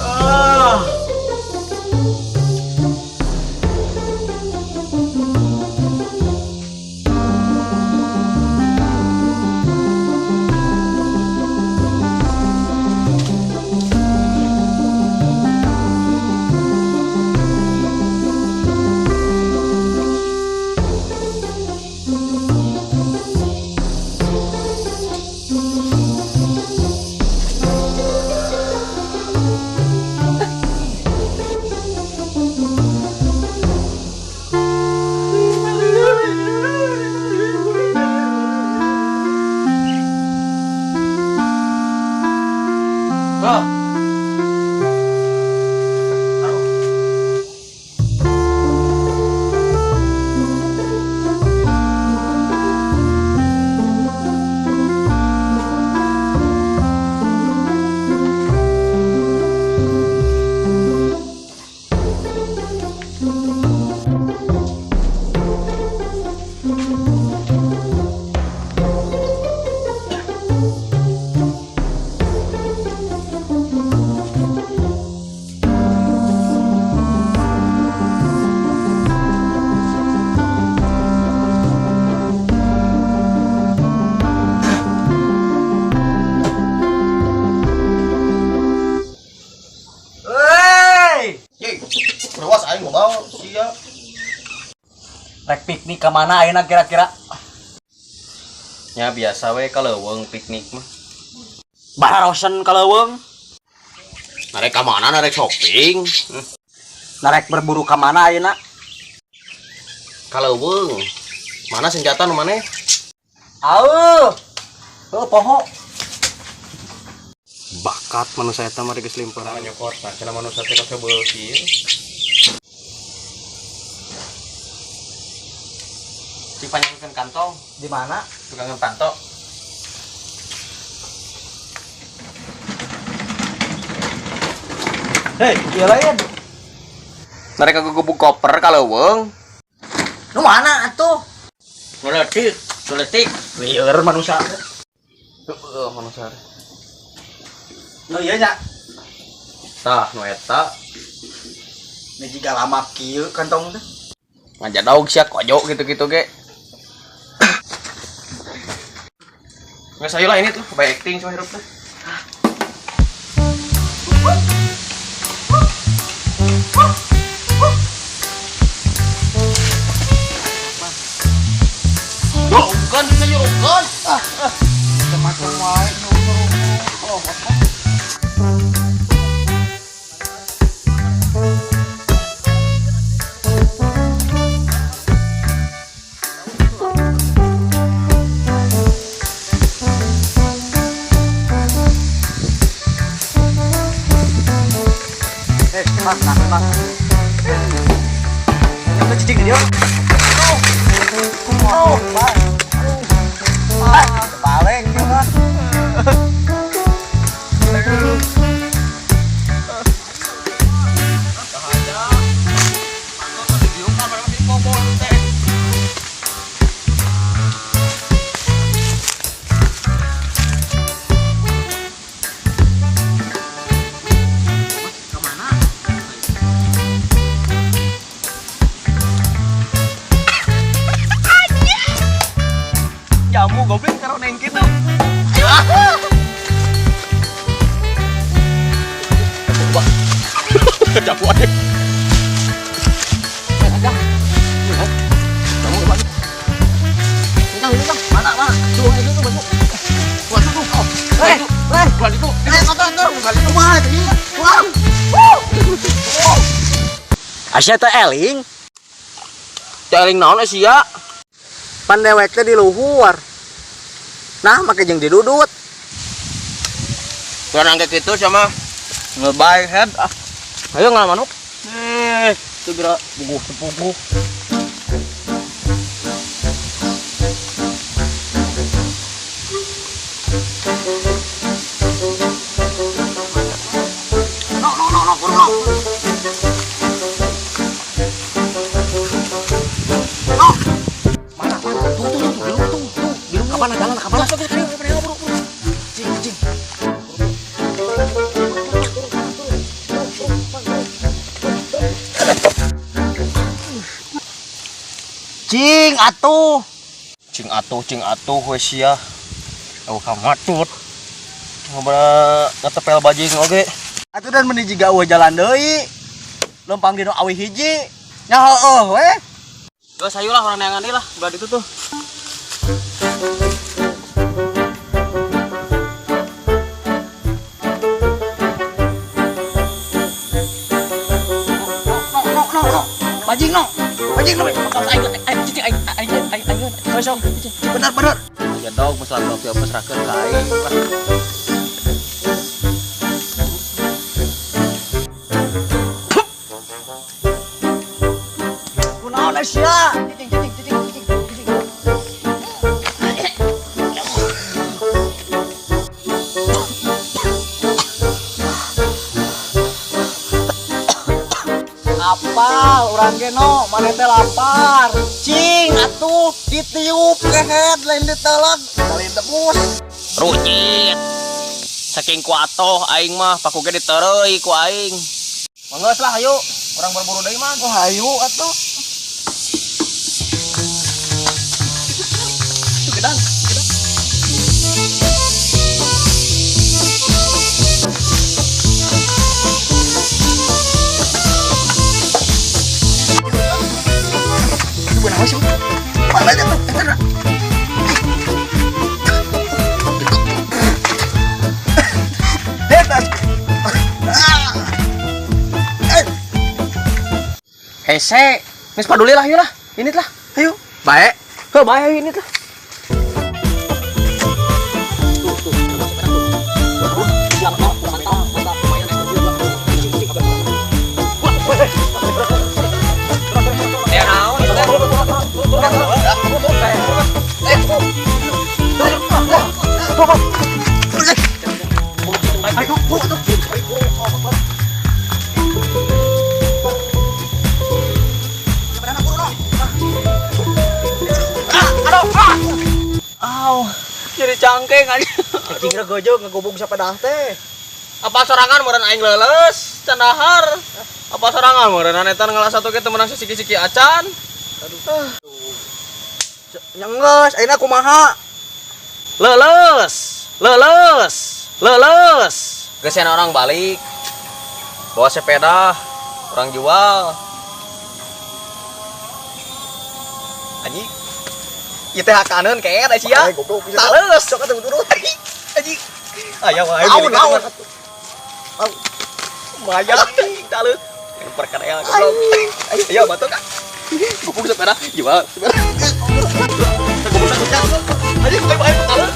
Ah. Ah. Rewas aing mau sia. Rek piknik ke mana ayeuna kira-kira? Nya biasa we ka leuweung piknik mah. Bararosen ka leuweung. Narek ka mana, narek shopping. Narek berburu ka mana ayeuna? Ka leuweung. Mana senjata nu maneh? Auh. Heuh poho. Bakat manusia eta mah geus limparan nyokot. Nah, cenah manusia teh kasebeul kieu. Cik panjangkeun kantong. Di mana? Tukangan panto. Hei, ieu lain. Narek kagebug koper ka leuweung. Nu mana atuh? Nu leutik, nu leutik. Lieur manusia. Heeh, manusia. Nu ieu nya. Tah, nu eta. Ini jiga lama kieu kantong teh. Ngajadaug sia kojo gitu-gitu ge. Nggak saya lah ini tuh, baik acting sama hirup teh. Bukan, bisa nyuruhkan. Ah, macam wae nyuruh. Oh, Mas, nah, mas. Ini cicing di dia. Oh, oh, balik ya, Mas. Jamu goblin karo neng kitu. Jamu aja. Mana, mana? Tuh, itu tuh, masuk. Masuk tuh. Eh, eh, itu. Eh, nonton, nonton. Wah, ini. Wah. Asia teh eling. Teh eling naon sia? Pan dewek teh di luhur. Nah, make jeung didudut. Tuan angke kitu sama ngebay head ah. Ayo ngalamanuk. Eh, segera buguh sepuguh. No, no, no, no, no. No. Mana, mana? Tuh, tuh, tuh, tuh, tuh, tuh. Kapan jalan kapan? Buru. Cing, cing. Cing atuh. Cing atuh we sia. Oh kamatut. Ngobra ngetepel bajing oge. Atuh dan meni jiga eueuh jalan deui. Lempang dino awi hiji. Nya heueuh we. Geus hayu lah urang neangan deui lah, belah ditu tuh. No no no no. Bajing no. Bajing no. Aing aing cicing aing aing aing aing. Sok cicing. Bener bener. Ya dog masalah dog ya pasrahkeun ka aing. Kunaon sia? Cicing cicing cicing cicing cicing. Apal urang ge no, maneh teh lapar. Cing atuh ditiup kehed lain diteleg, lain tebus. Rucit. Saking ku atoh aing mah paku ge ditereuy ku aing. Manggeus lah ayo, urang berburu deui mah. Oh hayu atuh. Gedang. Itu benar sih. Mana aja tuh? Eta. Eta. Hese, geus paduli lah ayo lah. Ini lah. Ayo, baik. Heuh, bae ayo ini lah. Aw, jadi cangkeng aja. Cing regojo ngegobong sapedah teh. Apa sorangan meureun aing leuleus, candahar. Apa sorangan meureun eta ngalah satu ge teu meunang siki-siki acan. Aduh. Nyenggeus, ayeuna kumaha? Leuleus, leuleus, leuleus. Geus orang balik. Bawa sepeda, orang jual. Anjing. Ieu teh hakaneun keet sia. Goblok. Taleus. Sok atuh turun. Anjing. Aya wae Aun, aun. Maya taleus. Perkara goblok. Ayo batuk ka. Gubuk sepeda jual sepeda. Gubuk sepeda. Anjing, ayo, ayo, taleus.